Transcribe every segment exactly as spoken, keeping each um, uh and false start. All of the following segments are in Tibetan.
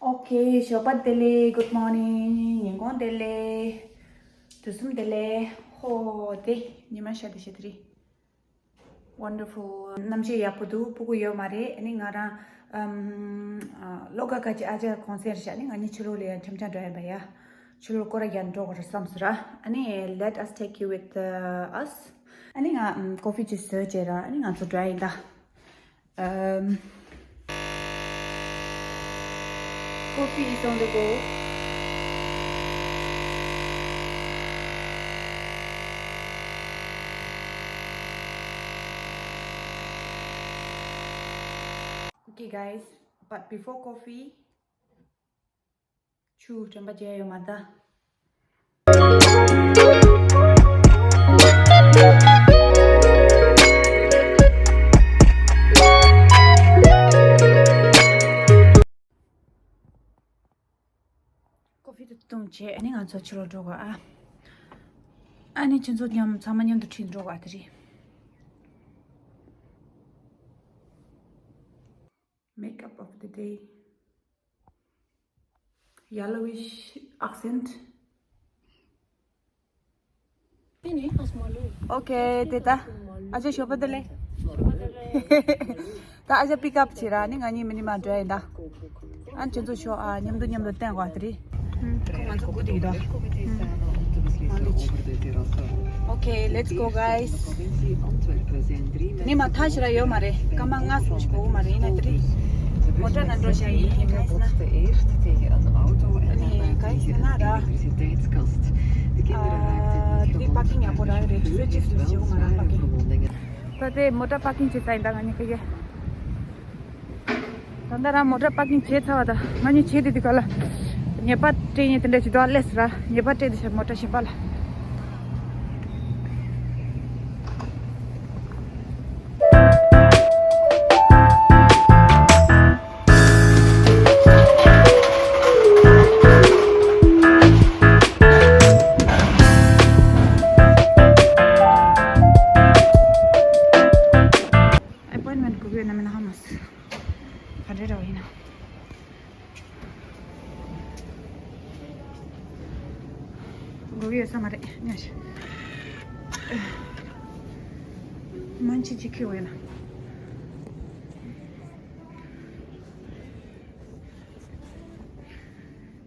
ཨོ་ཁེ། ཞོགས་པ་བདེ་ལེགས། Good morning། ཉིན་གུང་བདེ་ལེགས། དུས་གསུམ་བདེ་ལེགས། ཧོ་དེ་ཉི་མ་ཤར་དེ་ཤར་དེ་རེད། Wonderful། གནམ་གཤིས་ཡག་པོ་འདུག་སྤུ་གུ་ཡོད་མ་རེད། ཨ་ནི་ང་རང་ཨམ་ཨ་བློ་དགའ་ཁ་ཅིག་ཨ་ཅག་གུང་སེང་རེད་ཤག་ཨ་ནི་ང་གཉིས་ཕྱི་ལོགས་ལ་ཡང་འཆམ་འཆམ་འགྲོ་ཡིན་པ་ཡ། ཕྱི་ལོགས་སྐོར་ར་རྒྱག་འགྲོ་དགོས་རེད་བསམ་སོང་ར། ཨ་ནི་let us take you with uh, us། ཨ་ནི་ང་ཨམ་ཀོ་ཕི་ཅིག་བཟོས་བྱས་ར། ཨ་ནི་ང་ཚོ་འགྲོ་ཡིན་ད། Um, coffee is on the go. Okay, guys, but before coffee, ཆུ་དྲན་པ་བརྗེད་ཡོད་མ་ད། ཀོ་ཕི་དེ་བཏུང་བྱས་ཨ་ནི་ང་ཚོ་ཕྱི་ལོགས་འགྲོ་དགོས་ཨ། ཨ་ནི་ཁྱེད་ཚོ་མཉམ་ཚང་མ་མཉམ་དུ་ཁྲིད་འགྲོ་དགོས་ཨ་དེ་རེད། Makeup of the day. Yellowish accent. Okay, དེ་ད། ཨ་ཅག་ཞོགས་པ་བདེ་ལེགས། ད་ཨ་ཅག་པིག་ཨབ་བྱེད་ར་ནི་ང་གཉིས་མི་ནི་མ་འགྲོ་ཡིན་ད། ཨ་ཁྱེད་ཚོ་ཤོག་ཨ་མཉམ་དུ་མཉམ་དུ་བསྟན་དགོས་དེ་རེད། ཁོ་ང་ཚོ་སྒུག་བསྡད་ཡོད་ད། མ་ལུས་ཆེ། Okay, let's go, guys. ནི་མ་ཐག་ཞིག་ར་ཡོད་མ་རེད། སྐར་མ་ལྔ་ཙམ་ཞིག་འགོར་མ་རེད། ཡིན་ན་དེ་རེད། མོ་ཊ་ནང་འགྲོ་བྱ་ཡིན། ག་ཡིན་ཟེར་ན། ཨ་ནི་ག་ཡིན་ཟེར་ན་ར། ཨ་འདི་པར་ཀིང་ཡག་པོ་རག་རེད། ཚོད་ཅིག་ཚོད་ཅིག་ང་རང་པར་ཀིང་། ད་ལྟའི་མོ་ཊ་པར་ཀིང་བྱེད་ས་ཡིན་ད་ང་གཉིས་ཀ་གི། ད་ལྟ་རང་མོ་ཊ་པར་ཀིང་བྱས་ཚར་བ་དང་ང་གཉིས་བྱས་དེ་དུས་ག་ལ། ཉེས་པ་སྤྲད་ཡས་དེ་འདྲ་ཞིག་འདུག་ཨ། ལས་སུ་ར་ཉེས་པ་སྤྲད་དེ་ཤར་མོ་ཊ་གཞན་པ་ལ། ཨེ་པོའིན་མེན་དགོས་ཀྱི་ཡོད་ན་མེད་ན་ཧ་མ་སི། ག་འདྲ་འདྲ་བ་ཡིན་ན། དགོས་ཀྱི་ཡོད་ས་མ་རེད་ཉོ་ཞིག་མན་ཆི་ཅིག་ཁྱེར་བ་ཡིན་ན།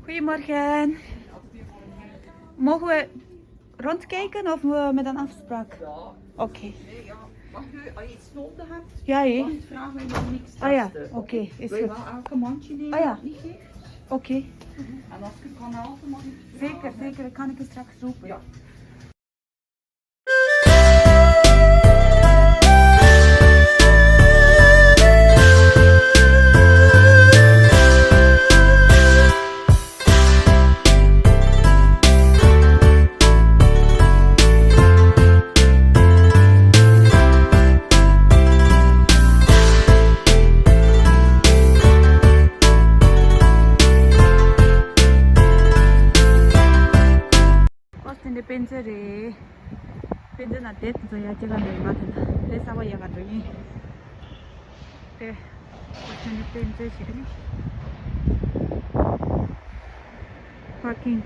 Goedemorgen. Mogen we rondkijken of we met een afspraak? Ja. Oké. Nee, ja. Mag u, als je iets nodig hebt, ja, hè, mag je vragen, wij doen niks testen. Ah ja, oké, is goed. Wij gaan elke mandje nemen, ah ja, dat niet geeft. Oké. En als ik het kan helpen, mag ik het vragen. Zeker, zeker. Dat kan ik straks roepen. Ja. ཨོ་དེ་འདྲ་དཔེ་མཛོད་རེད། དཔེ་མཛོད་ནང་བསྡད་དེ་ཚོ་ཡ་ཅི་ག་འདྲ་ཡིན་པ་དེ་འདྲ་ལས་གསར་པ་ཡག་ག་འགྲོ་ཡིན། དེ་ཨོ་དེ་འདྲ་དཔེ་མཛོད་བྱེད་ཀྱི་ནི། པར་ཀིང་།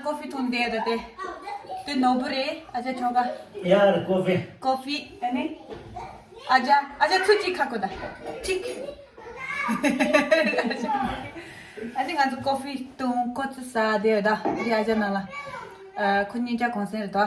ཀོ་ཧྥི་འཐུང་དེ་ད་དེ། དེ་ནོར་བུ་རེད། ཨ་ཅག་ཆོ་ག་ཡར་ཀོ་ཧྥི། ཀོ་ཧྥི་ཨ་ནི། ཨ་ཅག་ཨ་ཅག་ཚུར་གཅིག་ཁ་ཁོ་ད། གཅིག་ཨ་ཅག་ང་ཚོ་ཀོ་ཧྥི་འཐུང་ཁོ་ཚོ་ཟ་དེ་ད་དེ་ཨ་ཅག་ནང་ལ། ཨ་ཁོ་གཉིས་ཀ་གུང་སེང་རེད་དོ།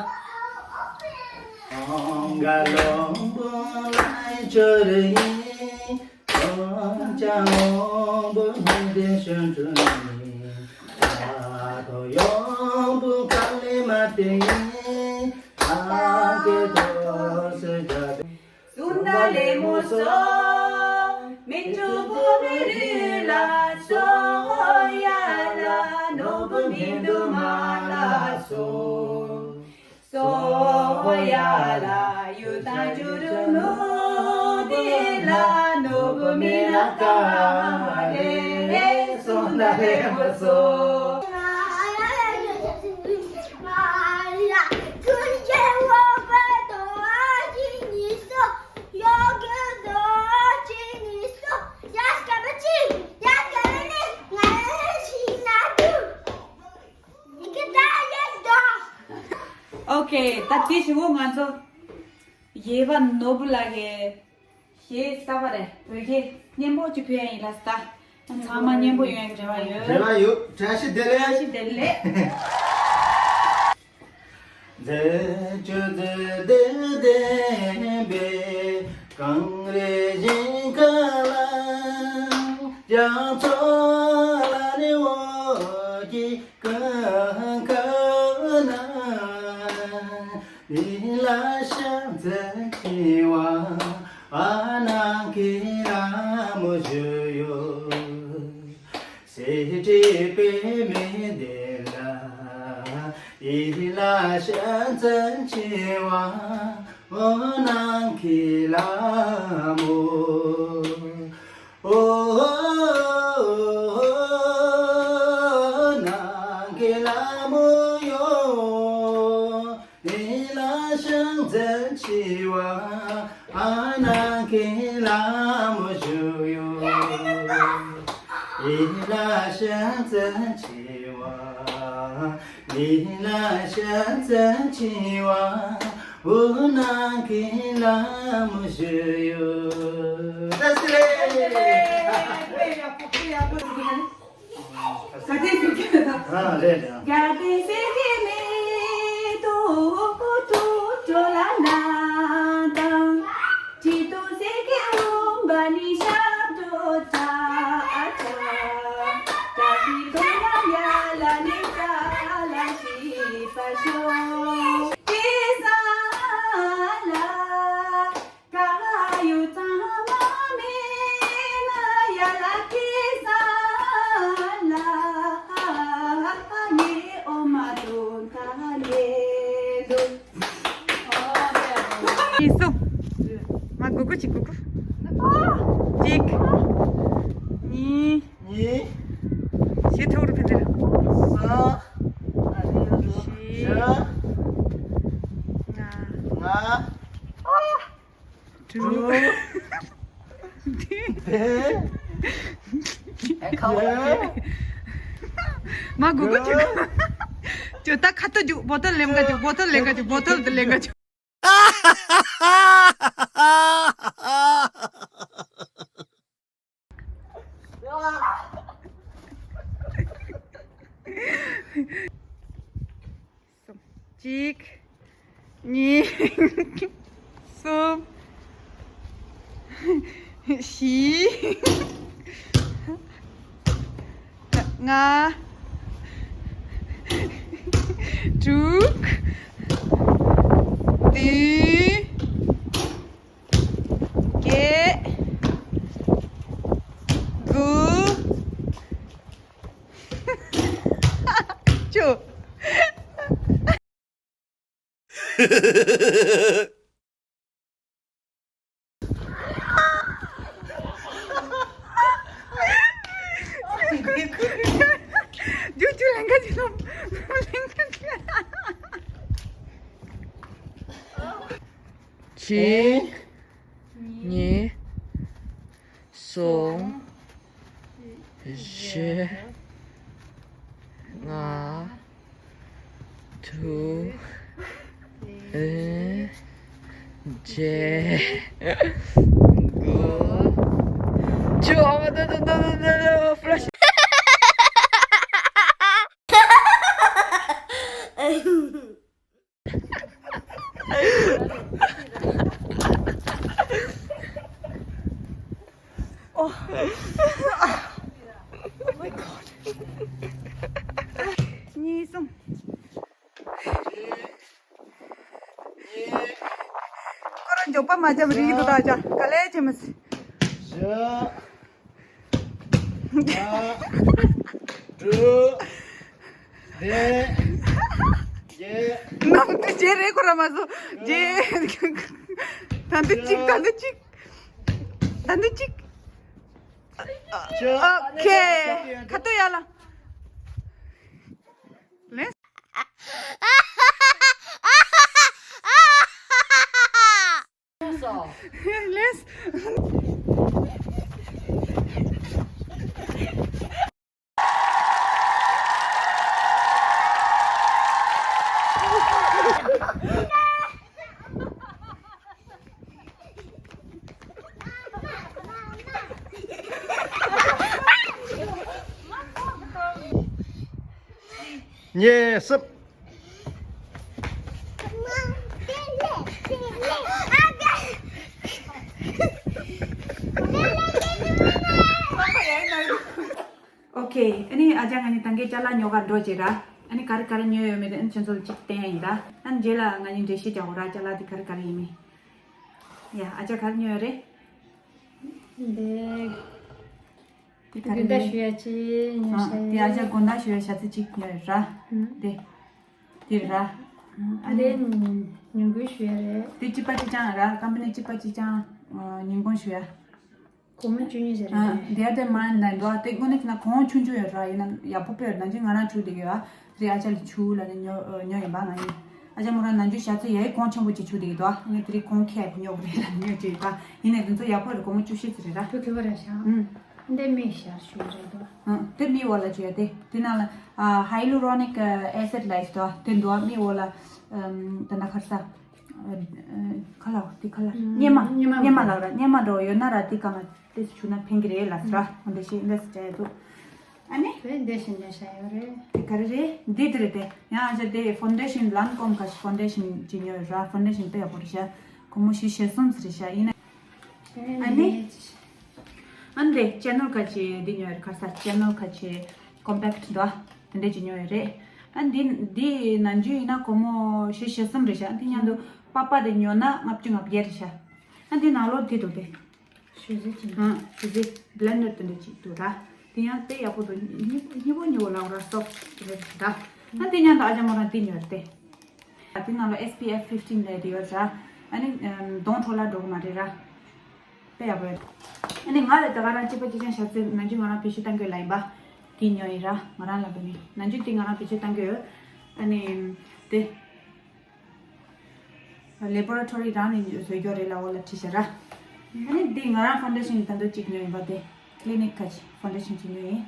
ཨོ་ཁེ། ད་དེ་བཞིན་ང་ཚོ་ཡེ་བ་ནོར་བུ་ལགས་ཀྱི་གཞས་གསར་པ་རེད། བོད་སྐད་སྙན་པོ་ཅིག་ཕུལ་ཡ་ཡིན་ལ་ད། ཚང་མ་སྙན་པོ་ཡོང་ཡ་གི་རེ་བ་ཡོད། རེ་བ་ཡོད། བཀྲ་ཤིས་བདེ་ལེགས། བཀྲ་ཤིས་བདེ་ལེགས། ཡིན་སོང་། མ་གུ་གུ་ཅིག་གུ་གུ། གཅིག་གཉིས། གཉིས། བཞི་ཐུག་རུ་ཕན་ཚུན། གསུམ། བཞི། བཞི། ལྔ། ལྔ། དྲུག་དྲུག་བདུན། བརྒྱད། མ་གུ་གུ་ཅིག་ཅོ་ད་ཁ་ཏོ་རྒྱུག་བོ་ཏོ་ལེན་ག་རྒྱུག་བོ་ཏོ་ལེན་ག་རྒྱུག་བོ་ཏོ་ལེན་ག་རྒྱུག་གཅིག་གཉིས། གསུམ། བཞི། ལྔ། དྲུག་བདུན། བརྒྱད། དགུ། བཅུ། རྒྱུ་རྒྱུ་ལན་ཁ་ཅིག་ལོ། ལན་ཁ་ཅིག་གཅིག་གཉིས། གསུམ། བཞི། ལྔ། two, uh, J, go. Two, oh, no, no, no, no, no, no, flash. Oh. Oh my God. གཉིས། གསུམ། ཁོ་རང་མགྱོགས་པ་མ་བྱས་པ་རིག་འདུག་ད་ཆ་ག་ལེ་བྱེད་མི་སྲིད། བཞི། ལྔ། དྲུག་བདུན། བརྒྱད། ནམ་དུ་བརྗེ་རེད་ཁོ་ར་མ་བཟོ། བརྗེ། ད་འདི་གཅིག་ད་འདི་གཅིག་ད་འདི་གཅིག་བཅུ། ཨོ་ཁེ། ཁ་ཏོ་ཡ་ལ། ལེས། ལེས། གཉིས། གསུམ། ཨོ་ཁེ། ཨ་ནི་ཨ་ཅག་ང་གཉིས་ད་གིན་ཅ་ལག་ཉོ་གར་འགྲོ་བྱེད་ར། ཨ་ནི་ག་རེ་ག་རེ་ཉོས་ཡོད་མེད་དེ་ཨ་ནི་ཁྱེད་ཚོ་ལ་གཅིག་བསྟན་ཡིན་ར། ཨ་ནི་རྗེས་ལ་ང་གཉིས་འགྲེལ་བཤད་རྒྱག་དགོས་ར། ཅ་ལག་དེ་ག་རེ་ག་རེ་ཡིན་མིན། ཡ། ཨ་ཅག་ག་རེ་ཉོས་ཡོད་རེད། འདི། དེ་ག་རེ་དགོན་བརྡ་རེད། ཞུ་ཡ་ཅིག་ཉོས། ཨ། ཤག་དེ་ཨ་ཅག་དགོན་བརྡ་ཞུ་ཡ་ཞག་ཚི་གཅིག་ཉོས་ཡོད་ར། ཨུ། དེ། དེ་ར། ཨ་ནི། དེ་ཉིན་གུང་ཞུ་ཡ་རེད། དེ་གཅིག་པ་གཅིག་རྐྱང་ར། ཀམ་པ་ནི་གཅིག་པ་གཅིག་རྐྱང་། ཨ། ཉིན་གུང་ཞུ་ཡ། སྒོར་མོ་བཅུ་གཉིས་ཞིག་རེད། ཨ། དེ་ཡ་དེ་མ་ཡིན་ད་འགྲོ་དེ་དངོས་གནས་ཁྱེད་ན་གོང་ཆུང་ཆུང་ཡོད་ར། ཡིན་ན་ཡག་པོ་དཔེ་ཡོད། ནང་ཆུ་ང་རང་ཆུ་དེ་ཡོད་ཨ། དེ་ཨ་ཅག་ལ་ཆུ་ལ་ནི་ཉོ་ཉོ་ཡིན་པ། ང་ཡིན་ཨ་ཅག་མོ་རང་ནང་ཆུ་ཞག་ཚི་ཡའི་གོང་ཆེན་པོ་ཅིག་ཆུ་དེ་གི་དོ། ངས་དེ་རིང་གོང་ཁེ་ཉོ་གི་རེད་ལ་ཉོ་ཅིག་ཡོད་པ། ཡིན་ནའི་དེ་ཚོ་ཡག་པོ་རེད། སྒོར་མོ་བཅུ་བཞི་ཙམ་རེད་ར། དུ་དུ་བ་ར་ཤག་ཨུ། འདི་མིག་ཞར་ཞུ་རེད་དོ། ཨ། དེ་མིག་འོག་ལ་བཅོས་ཡ་དེ། དེ་ནང་ལ་ཨ་hyaluronic acid ལ་ཡིས་དོ། དེ་འདུག་ཨ། མིག་འོག་ལ་ཨམ་ད་ན་ཁར་ས། ཨ། ཁ་ལག་དེ་ཁ་ལག་ཨུ། གཉེར་མ། གཉེར་མ། གཉེར་མ་ལག་ར། གཉེར་མ་འདྲ་བོ་ཡོད་ན་ར་དེ་གང་ལ་དེ་བྱུག་ན་ཕན་གི་རེད་ལ་ཟེར་ར། ཨུ། འོ་འདི་ཞིག་འདི་ཟེར་བྱ་ཡ་འདུག་ཨ་ནི། དེ་འདི་བཞིན་འདི་བྱ་ཡོད་རེད། དེ་ག་རེ་རེད། འདི་དེ་རེད་དེ། ཡང་ཨ་ཅག་དེ་foundation ལམ་གོམ་ཁ་ཤས་foundation ཅིག་ཉོས་ཡོད་ར། foundation དཔེ་ཡག་པོ་རེད་ཤག་སྒོར་མོ་བཞི་བཅུ་ཞེ་གསུམ་ཙམ་རེད་ཤག་ཡིན་ན། ཨ་ནི། ཨ་ནི་དེ་ཅེ་ནལ་ཁ་ཆེ་འདི་ཉོས་ཡོད་རེད། ཁ་ས་ཅེ་ནལ་ཁ་ཆེ་compact འདུག་ཨ། དེ་འདྲས་ཅིག་ཉོས་ཡོད་རེད། ཨ་འདི་འདི་ནང་ཆུ་ཡིན་ན་སྒོར་མོ་བཞི་བཅུ་ཞེ་གསུམ་རེད་ཤག་འདི་མཉམ་དུ་པགས་པ་དེ་ཉོས་ན་ལྔ་བཅུ་ང་བརྒྱད་རེད་ཤག་ཨ་འདི་ནང་ལོགས་འདི་འདུག་དེ། ཞུ་རྩི་ཅིག་ཨ། ཞུ་རྩི། blender དེ་འདྲས་ཅིག་འདུག་ར། དེ་ཡང་དཔེ་ཡག་པོ་འདུག་སྙི་སྙི་པོ་སྙི་པོ་ལབ་ར་སོབ་རེད་ར། ཨ་འདི་མཉམ་དུ་ཨ་ཅག་མོ་རང་འདི་ཉོས་རེད་དེ། དེ་ནང་ལ་S P F fifteen ལབ་དེ་ཡོད་ར། ཨ་ནི་ཨམ་གདོང་འཕྲོ་བརླག་འགྲོ་གི་མ་རེད་ར། དཔེ་ཡག་པོ་ཡོད། ཨ་ནི་ང་ལ་ད་ག་རང་གཅིག་པ་གཅིག་རྐྱང་ཞག་ཚི་ནང་ཆུ་ང་རང་བེད་སྤྱོད་གཏང་གི་ཡོད་ལ་ཡིན་པ། དེ་ཉོས་ཡིན་ར། ང་རང་ལ་དེ་ནི་ནང་ཆུ་དེ་ང་རང་བེད་སྤྱོད་གཏང་གི་ཡོད། ཨ་ནི་དེ་laboratory རང་ནས་བཟོས་རྒྱུ་རེད་ལ་འོག་ལ་བྲིས་ཤག་ར། ཨ་ནི་འདི་ང་རང་foundation ད་དུང་གཅིག་ཉོས་ཡིན་པ། དེ་Clinique ཁ་ཆེ་foundation ཅིག་ཉོས་ཡིན།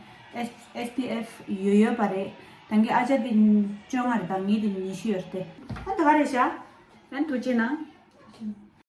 S- SPF ཡོད་ཡོད་པ་རེད། ད་གིན་ཨ་ཅག་དེ་བཅོ་ལྔ་རེད། ད་ངའི་དེ་ཉི་ཤུ་ཡོད་རེད་དེ། ཨ་ད་ག་རེད་ཤག་ཨ་ཐུགས་རྗེ་གནང་།